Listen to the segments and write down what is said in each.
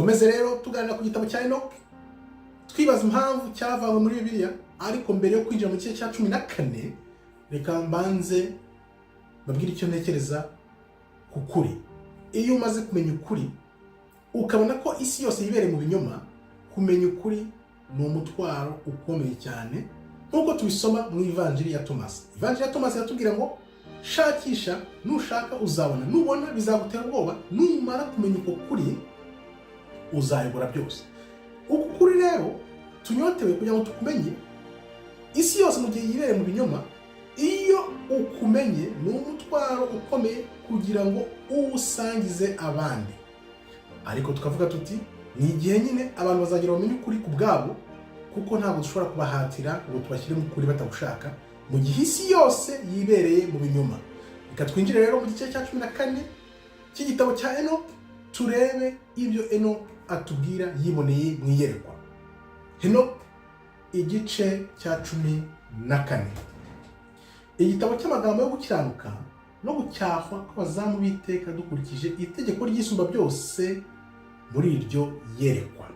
Dukomeze rero tuganira ku gitabo cya Enoch, twibaza impamvu cyavanywe muri Bibiliya. Ariko mbere yo kwinjira mu gice cya 14, reka mbanze babwire icyo ntekereza ku kuri. Iyo umaze kumenya ukuri, ukabona ko isi yose yibereye mu binyoma, kumenya ukuri ni umutwaro ukomeye cyane, nk'uko tubisoma mu Ivanjiri ya Tomasi. Ivanjiri ya Tomasi iratubwira ngo: "Shakisha, nushaka uzabona, nubona bizagutera ubwoba, numara kumenya uko kuri uzayobora byose." Uku kuri rero tunyotewe kugira ngo tukumenye, isi yose mu gihe yibereye mu binyoma, iyo ukumenye ni umutwaro ukomeye kugira ngo uwusangize abandi. Ariko tukavuga tuti: ni igihe nyine abantu bazagera bamenye ukuri ku bwabo, kuko ntabwo dushobora kubahatira ngo tubashyire mu kuri batagushaka, mu gihe isi yose yibereye mu binyoma. Reka twinjire rero mu gice cya 14 cy'igitabo cya Enoch, turebe ibyo Enoch atubwira yiboneye mu iyerekwa. Enoch, igice cya 14. Igitabo cy'amagambo yo gukiranuka no gucyahwa kw'abazamu b'iteka dukurikije itegeko ry'Isumba byose muri iryo yerekwa.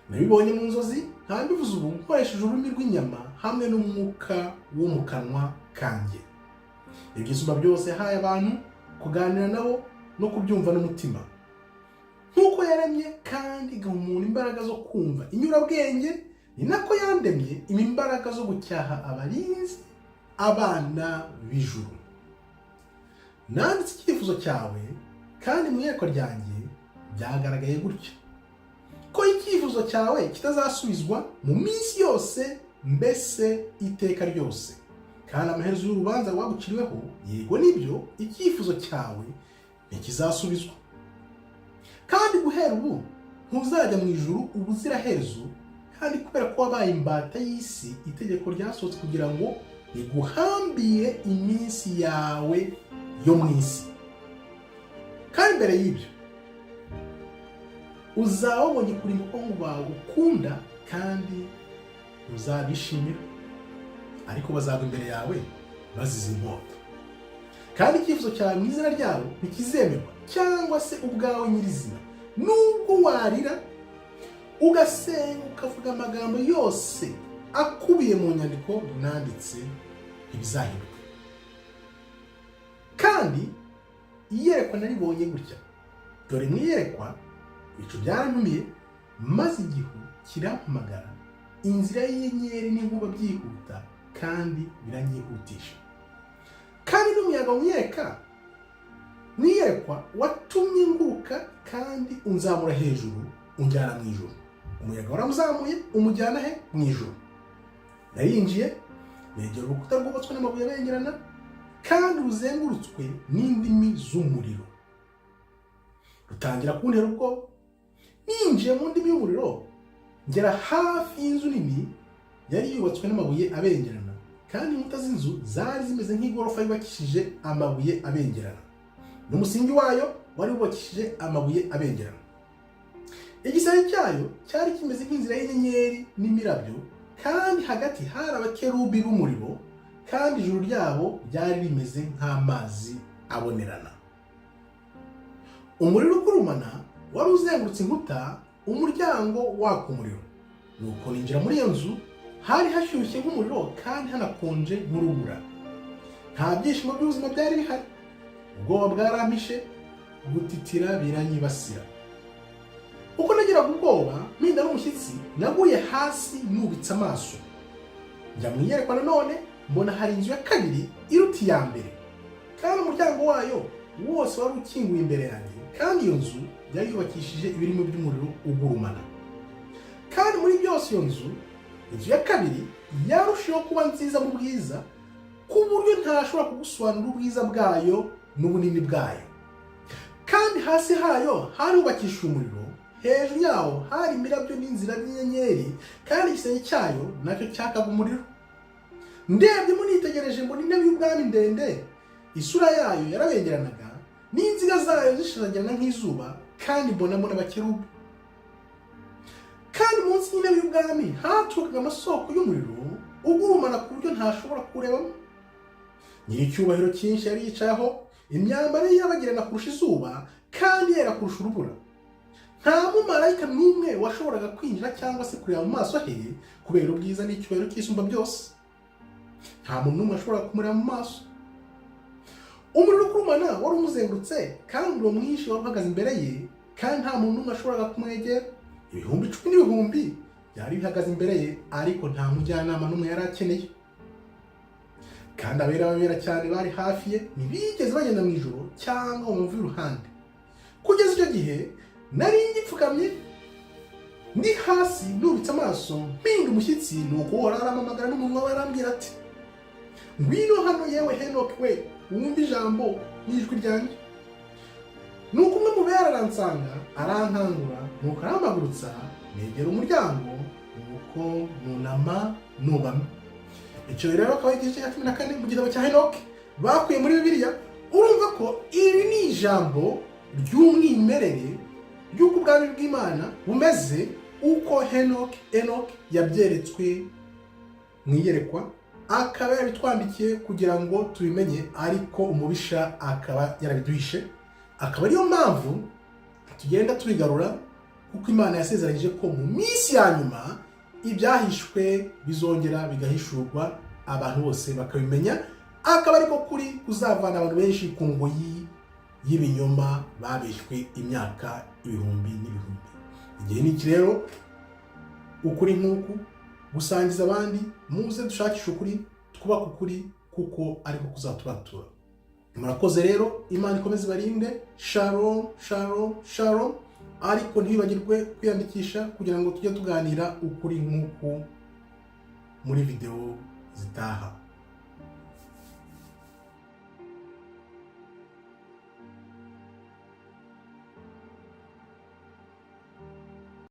Nabibonye mu nzozi, nkaba mbivuze ubu nkoresheje ururimi rw'inyama hamwe n'umwuka wo mu kanwa kanjye. Iby'Isumba byose yahaye abantu kuganira nabo no kubyumva n'umutima. Nk'uko yaremye kandi igaha umuntu imbaraga zo kumva inyurabwenge, ni nako yandemye impa imbaraga zo gucyaha abarinzi, abana b'ijuru. Nanditse icyifuzo cyawe, kandi mu iyerekwa ryanjye byagaragaye gutya ko icyifuzo cyawe kitazasubizwa mu minsi yose, mbese iteka ryose, kandi amaherezo y'urubanza rwaguciriweho, yego nibyo, icyifuzo cyawe ntikizasubizwa. Kandi guhera ubu ntuzajya mu ijuru ubuziraherezo. Kandi kubera ko wabaye imbata y'isi, itegeko ryasohotse kugira ngo riguhambire iminsi yawe yo mu isi. Kandi mbere y'ibyo uzaba wabonye kurimbuka ngo bawe ukunda, kandi uzabishimira, ariko bazagwa imbere yawe bazize inkota. Kandi icyifuzo cyawe mu izina ryabo ntikizemerwa, cyangwa se ubwawe nyirizina, nubwo warira ugasenga ukavuga amagambo yose akubiye mu nyandiko nanditse, ntibizahinduka. Kandi iyerekwa naribonye gutya: dore mu iyerekwa ibicu byarantumiye, maze igihu kirampamagara, inzira y'inyenyeri n'inkuba byihuta kandi biranyihutisha. Kandi n'umuyaga mu iyerekwa watumye nguruka kandi unzamura hejuru, unjyana mu ijuru. Umuyaga waramuzamuye, umujyana he? Mu ijuru. Narinjiye, negera urukuta rwubatswe n'amabuye abengerana kandi ruzengurutswe n'indimi z'umuriro, rutangira kuntera ubwoba. Ninjiye mu ndimi y'umuriro, ngera hafi y'inzu nini yari yubatswe n'amabuye abengerana, kandi inkuta z'inzu zari zimeze nk'igorofa yubakishije amabuye abengerana, n'umusingi wayo wari wubakishije amabuye abengerana. Igisenge cyayo cyari kimeze nk'inzira y'inyenyeri n'imirabyo, kandi hagati hari abakerubi b'umuriro, kandi ijuru ryabo ryari rimeze nk'amazi abonerana. Umuriro ugurumana wari uzengurutse inkuta, umuryango waka umuriro. Nuko ninjira muri iyo nzu, hari hashyushye nk'umuriro kandi hanakonje nk'urubura. Nta byishimo by'ubuzima byari bihari. Ubwoba bwarampishe, gutitira biranyibasira. Uko nagiraga ubwoba mpinda n'umushyitsi, naguye hasi nubitse amaso. Njya mu iyerekwa nanone, mbona hari inzu ya kabiri iruta iya mbere, kandi umuryango wayo wose wari ukinguye imbere yanjye. Kandi iyo nzu yari yubakishije ibirimo by'umuriro ugurumana. Kandi muri byose iyo nzu, inzu ya kabiri, yarushijeho kuba nziza mu bwiza, ku buryo ntashobora kugusobanurira ubwiza bwayo n'ubunini bwayo. Kandi hasi hayo hari hubakishije umuriro, hejuru yaho hari imirabyo n'inzira by'inyenyeri, kandi igisenge cyayo nacyo cyakaga umuriro. Ndebye nitegereje, mbona intebe y'ubwami ndende, isura yayo yarabengeranaga, n'inziga zayo zishashagirana nk'izuba, kandi mbonamo n'abakerubi. Kandi munsi y'intebe y'ubwami haturukaga amasoko y'umuriro ugurumana ku buryo ntashobora kuwurebamo. Nyiricyubahiro cyinshi yari yicayeho, imyambaro ye irabagirana kurusha izuba kandi yera kurusha urubura. Nta mumarayika n'umwe washoboraga kwinjira cyangwa se kureba mu maso he kubera ubwiza n'icyubahiro cy'Isumba byose. Nta muntu n'umwe washoboraga kumureba mu maso. Umuriro ukurumana wari umuzengurutse, kandi umuriro mwinshi wari uhagaze imbere ye, kandi nta muntu n'umwe washoboraga kumwegera. 10,000 n'ibihumbi byari bihagaze imbere ye, ariko nta mujyanama n'umwe yari akeneye. Kandi abera babera cyane bari hafi ye ntibigeze bagenda mu ijoro cyangwa ngo bamve iruhande. Kugeza icyo gihe nari ngipfukamye ndi hasi, nubitse amaso, mpinda umushyitsi. Nuko Uhoraho arampamagara n'umunwa we, arambwira ati: "Ngwino hano, yewe Henoki we, wumve ijambo n'ijwi ryanjye." Nuko umwe mu bera aransanga, arankangura, nuko arampagurutsa, negera umuryango, nuko nunama nubamye. Icyo rero akaba ari igice cya 14 mu gitabo cya Henoki bakuye muri Bibiliya. Urumva ko iri ni ijambo ry'umwimerere ry'uko ubwami bw'Imana bumeze, uko Enoki yabyeretswe mu iyerekwa, akaba yarabitwandikiye kugira ngo tubimenye, ariko umubisha akaba yarabiduhishe. Akaba ariyo mpamvu tugenda tubigarura, kuko Imana yasezeranyije ko mu minsi ya nyuma ibyahishwe bizongera bigahishurwa, abantu bose bakabimenya. Akaba ariko kuri kuzavana abantu benshi ku ngoyi y'ibinyoma babeshywe imyaka ibihumbi n'ibihumbi. Igihe ni iki rero, ukuri nk'uku gusangiza abandi. Muze dushakishe ukuri, twubake ukuri, kuko ariko kuzatubatura. Murakoze rero, Imana ikomeze ibarinde. Shalom, shalom, shalom. Ariko ntibibagirwe kwiyandikisha kugira ngo tujye tuganira ukuri nk'uku muri videwo zitaha.